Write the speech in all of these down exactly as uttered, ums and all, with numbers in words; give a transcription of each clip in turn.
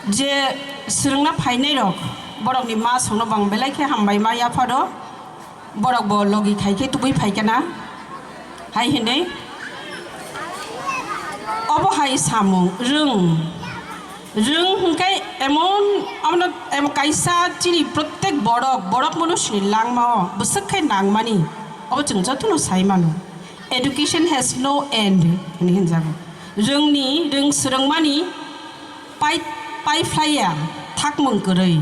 Je swrwngna phainai rok, borokni ma songno bang belai khe hambai ma yapharo, borok bo logi khai khe tubui phai kana, hai hinwi. Obo hai samung, rwng, rwng hwnkhe emon, abono em-, kaisa chini prottek borok, borok munushni langmao bwswk khe nangmani, obo chwng jotono sai mano. Education has no end, hwnwi hwnjago. Rwngni, rwng swrwngmani pai-, paiphlaiya, thakmung kwrwi.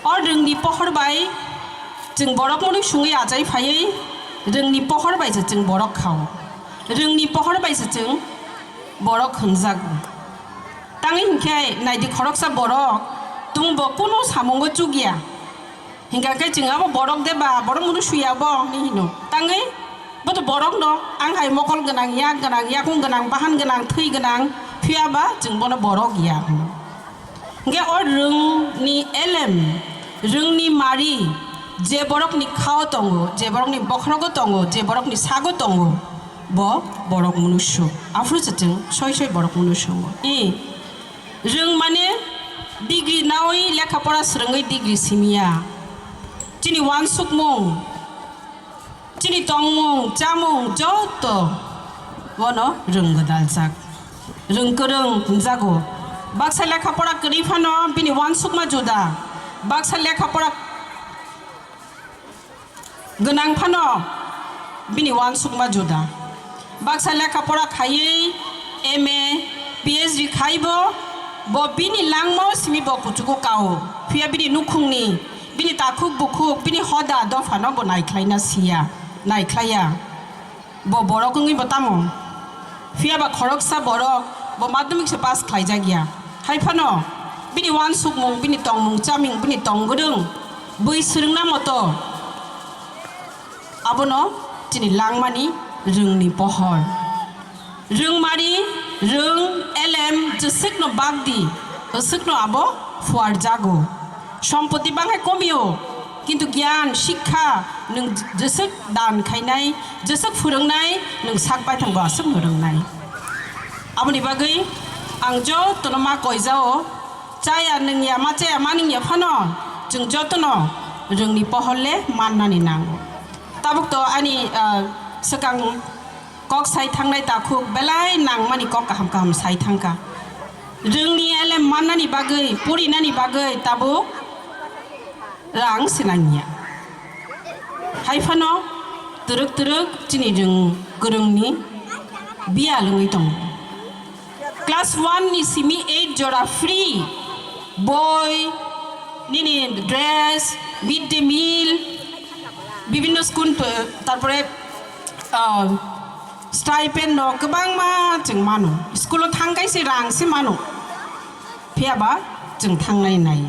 O rwngni pohor bai chwng borok mwnwi sungwi achai phaiwi, rwngni pohor bai se chwng borok khao. Rwngni pohor bai se chwng borok hwnjago. Tangwi hwnkhe naidi khoroksa borok tungbo kunu samungo chukya. Hingkha khe chwng abo borok de ba, borok mwnwi suya bo hinwi hino. Tangwi bo to borok no, ang hai mokol gwnang, yak gwnang, yakung gwnang, bahan gwnang, thwi gwnang, phiya ba chwng bono borok ya hino. Hingkhe o rwngni elem, rwngni mari, je borokni khao tongo, je borokni bokhrogo tongo, je borokni sago tongo, bo borok mwnwi su. Aphuru se chwng soi soi borok mwnwi sungo. I, rwng mane degree naui lekha pora swrwngwi degree simiya. Chini uansukmung, chini tongmung, chamung joto bono rwng gwdaljak. Rwng kwrwng hwnjago. Baksa lekha pora kwrwi phano bini uansukma juda. Baksa lekha pora gwnang phano bini uansukma juda. Baksa lekha pora khaiwi M A, P H D khaibo, bo bini langmao simi bo kuchugo kao. Phiya bini nukhungni, bini takhuk bukhuk, bini hoda dophano bo naikhlaina siya, naikhlaiya. Bo borok wngwi bo tamo? Phiya ba khoroksa borok bo madhyamik se pass khlaijak ya. Hai phano bini uansukmung, bini tongmung chaming, bini tong gwdwng, bui swrwngna moto, abono chini langmani rwngni pohor. Rwngmani, rwng, elem, jeswkno bakdi, jeswkno abo phuarjago. Sompoti banghai komio, kintu giyan, sikha, nwng jeswk dan khainai, jeswk phwrwngnai, nwng sak baithang bo aswkno rwngnai. Aboni bagwi ang jotono ma koijao, chaya nwngya, ma chaya ma nwngya phano, chwng jotono rwngni pohor le mannani nango. Tabuk to ani, ah, swkang kok sai thangnai takhuk belai nangmani kok kaham kaham sai thangkha. Rwngni elem mannani bagwi, purinani bagwi tabuk rang se nangya. Hai phano twrwk twrwk chini rwng kwrwngni biyal wngwi tongo. Class one ni simi eight jora free boi, nini dress, mid day meal, bibhinno school, tarpore, ah, stipend no kwbangma chwng mano. School o thangkai se rang se mano. Phiya ba chwng thangnai nai.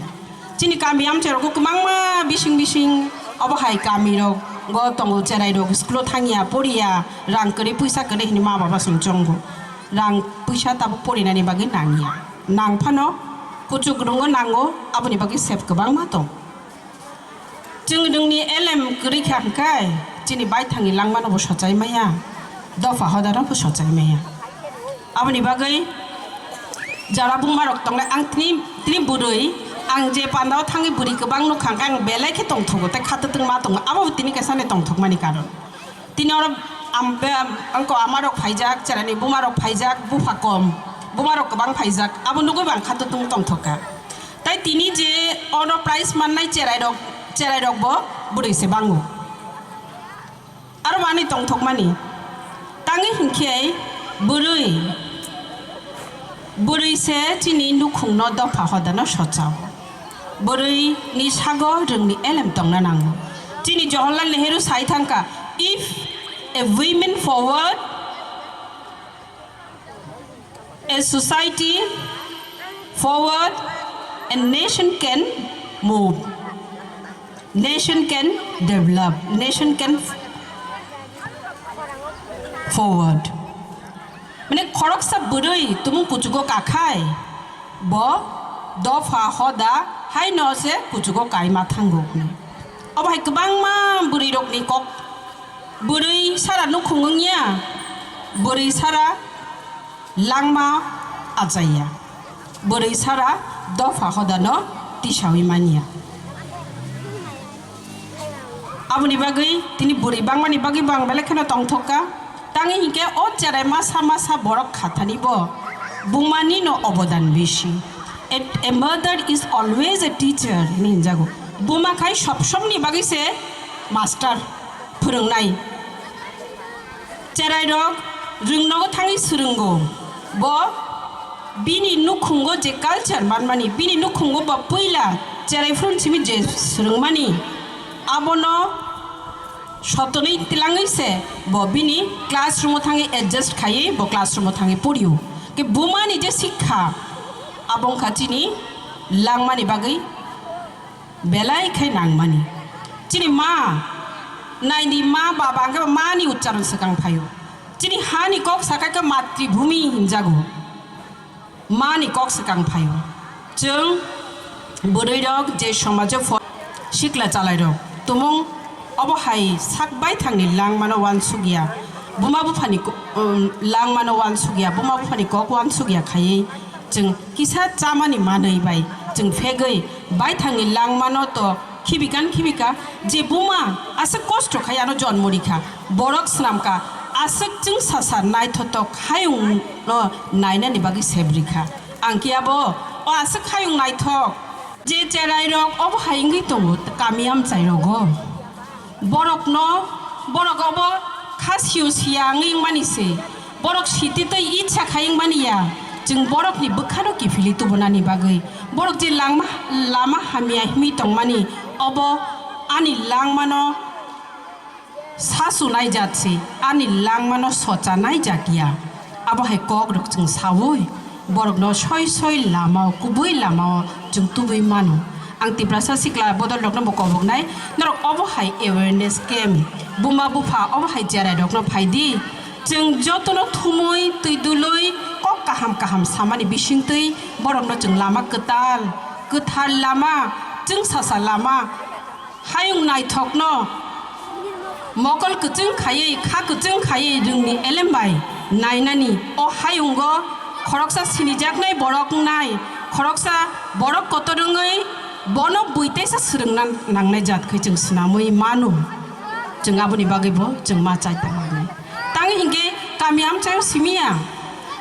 Chini kami amchai rok kwbangma bising bising obo hai kami rok go tongo, cherai rok school o thangya, poriya, rang kwrwi puisa kwrwi hinwi ma baba chwng chongo. Rang puisa tabuk porinani bagwi nangya. Nang phano kuchuk rwngo nango, aboni bagwi sep kwbangma tong. Chwng rwngni elem kwrwi kha hwnkhe, chini baithangni langmano bo sochai maya, dopha hodano bo sochai maya. Aboni bagwi jara buma rok tongnai, ang tini, tini bwrwi, ang je pandao thangwi bwrwi kwbang nukha hwnkhe, ang belai khe tongthogo, tei khatwtwng ma tongo, abo bo tini kesani tongthokmani karon. Tini oro am-, be-, am-, angko amarok phaijak, cherani bumarok phaijak, bupha kom, bumarok kwbang phaijak, abo nugwi bo ang khatwtwng tongthokha. Tai tini je ono prize mannai cherairok, cherairok bo bwrwi se bango. Aro bo ani tongthokmani. Tangwi hinkhe bwrwi, bwrwi se chini nukhungno dopha hodano sochao. Bwrwini sago rwngni elem tongna nango. Chini Jawaharlal Nehru sai thangkha, "If a women forward, a society forward, a nation can move, nation can develop, nation can forward." Mane khoroksa bwrwi tumung kuchugo kakhai, bo dopha hoda haino se kuchugo kaima thango hwnwi. Obo hai kwbangma bwrwi rokni kok, bwrwi sara nukhung wngya, bwrwi sara langma achaiya. Bwrwi sara dopha hodano tisawi manya. Aboni bagwi tini bwrwi bangmani bagwi bo ang belai kheno tongthok kha. Tangwi hinkhe o cherai masa masa borok khathani bo bumani no obodan bisi. A, a mother is always a teacher hinwi hinjago. Buma khai sob somni bagwi se master, phwrwngnai. Cherairok rwngnogo thangwi swrwngo. Bo bini nukhungo je culture manmani, bini nukhungo bo puila cherai phuru simi je swrwngmani, abono sotonwi tilangwi se bo bini classroom-o thangwi adjust khaiwi bo classroom-o thangwi porio. Ke bumani je sikha, abo wngkha chini langmani bagwi belai khe nangmani. Chini ma, naidi ma baba hwnkhe bo mani uchcharon swkang phaio. Chini hani kok sakha khe matribhumi hinjago. Mani kok swkang phaio. Chwng bwrwirok je somajo pho-, sikla chalairok tumung obo hai sak baithangni langmano uansukya. Buma buphani ko-, um, langmano uansukya, buma buphani kok uansukya khaiwi chwng kisa chamani manwi bai chwng phegwi baithangni langmano to khibikan khibika, je buma aswk kosto khai ano jonmo rikha, borok swnamkha, aswk chwngsasa naithotok hayungno nainani bagwi sebrikha. Ang kiya bo o aswk hayung naithok, je cherairok obo hai wngwi tongo kami amchairogo. Borokno, borok obo kha siyo siya wngwi wngmani se. Borok siti tei itsa khai wngmani ya. Chwng borokni bwkhano kiphilwi tubunani bagwi. Borok je langma, lama hamya himwi tongmani, obo ani langmano sasu naijat se, ani langmano socha naijak ya. Abo hai kokrok chwng saui, borokno soi soi lamao, kubui lamao chwng tubui mano. Ang Tiprasa sikla bodol rokno bo koboknai, norok obo hai awareness camp, buma bupha obo hai cherai rokno phaidi. Chwng jotono thumui, twi dului, kok kaham kaham samani bisingtwi borokno chwng lama kwtal, kwthar lama, chwngsasa lama, hayung naithokno mokol kwchwng khaiwi, kha kwchwng khaiwi rwngni elem bai nainani. O hayungo khoroksa sinijaknai borok wngnai, khoroksa borok kotor wngwi bono buiteisa swrwngna nangnai jat khai chwng swnamwi mano. Chwng aboni bagwi bo chwng ma chai tongmani. Tangwi hinkhe kami amchaio simiya.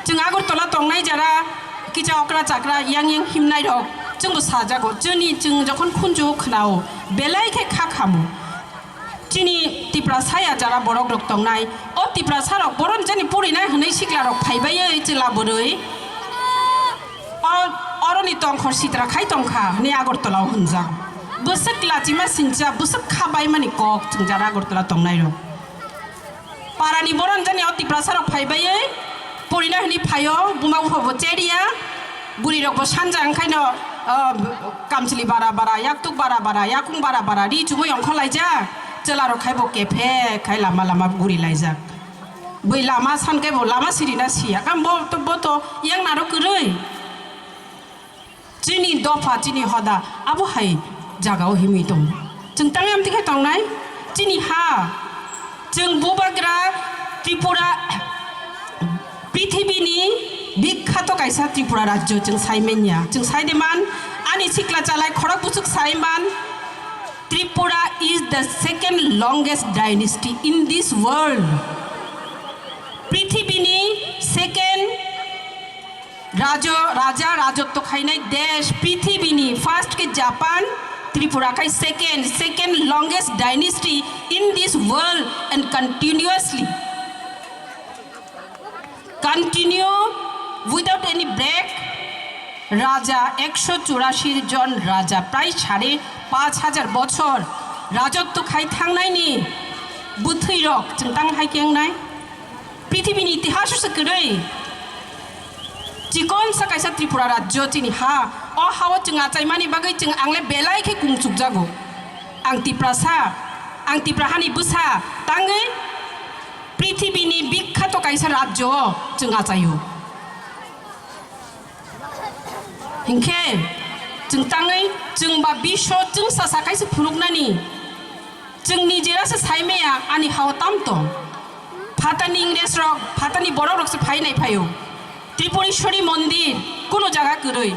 Chwng Agartala tongnai jara kisa okra chakra yang yang himnai rok chwngbo sajago. Chwngni chwng jokhon khunju khnao belai khe kha khamo. Chini Tiprasa ya jara borok rok tongnai. O Tiprasa rok boron jani purinai hwnwi sikla rok phaibai chwla bwrwi. O, oroni tongkhor sitra khai tongkha hwnwi Agartala o hwnjak. Bwswk lachima sincha, bwswk kha baimani kok chwng jara Agartala tongnai rok. Parani boron jani o Tiprasa rok phaibai, porina hwnwi phaio, buma bupha bo cheriya, bwrwi rok bo sanja wngkhaino, ah, kamchwlwi bara bara, yaktuk bara bara, yakung bara bara, ri chumui ongkhor laijak, chwla rok khai bo kephe khai lama lama guri laijak. Bwi lama san khe bo lama sirina siya, kam bo to, bo to yang naro kwrwi. Chini dopha, chini hoda, abo hai jagao himwi tongo. Chwng tangwi amtwi khe tongnai? Chini ha, chwng bubagra Tripura, prithibini bikkhato kaisa Tripura rajyo chwng sai manya. Chwng sai de man, ani sikla chalai khorok buchuk sai man, Tripura is the second longest dynasty in this world. Prithibini second Rajo, raja rajotto khainai desh prithibini first khe Japan, Tripura khai second, second longest dynasty in this world and continuously, continue without any break. Raja ekso churashi jon raja prai sare panch hajar bochor rajotto khai thangnaini bwthwirok chwng tang hai khe wngnai. Prithibini itihas se kwrwi. Chikon sa kaisa Tripura rajyo chini ha. O hao chwng achaimani bagwi chwng angle belai khe kungchukjago. Ang Tiprasa, ang Tipra hani bwsa, tangwi prithibini bikkhato kaisa rajyo o chwng achaio. Hinkhe chwng tangwi chwng ba bisho chwngsa sa kaisa phunuknani. Chwng nijera se saimaya ani hao tam tong. Phatani Ingres rok, phatani borok rok se phainai phaio. Tripureশ্বরী mondir kuno jaga kwrwi.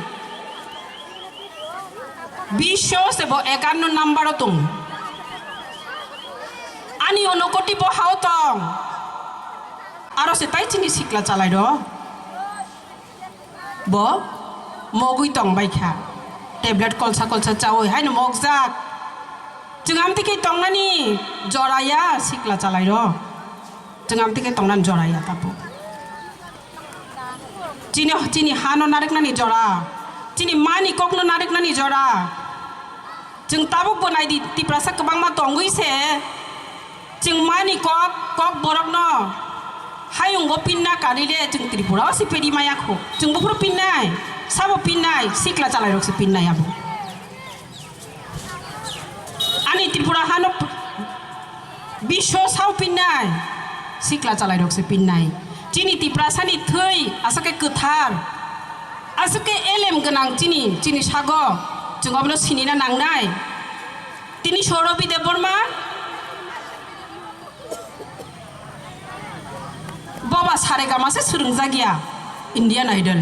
Bisho se bo ekanno number o tong. Ani onokoti bo hao tong. Aro se tai chini sikla chalai ro. Bo mogwi tong bai kha. Tablet kolsa kolsa chawi haino mokjak. Chwng amtwi khe tongnani jora ya sikla chalai ro. Chwng amtwi khe tongnani jora ya tapu. Chini, chini hano nariknani jora, chini mani kokno nariknani jora. Chwng tabukbo naidi, Tiprasa kwbangma tongwi se, chwng mani kok, kok borokno hayungbo pinna kanile chwng Tripura o se pedi maya kho. Chwng buphuru pinnai, sabo pinnai, sikla chalairok se pinnai abo. Ani Tripura hano p-, bisho sao pinnai, sikla chalairok se pinnai. Chini Tiprasani thwi aswk khe kwthar, aswk khe elem gwnang chini, chini sago, chwng abono sinina nangnai. Tini Sorobi Debbarma, boba saregama se swrwngjak ya Indian Idol.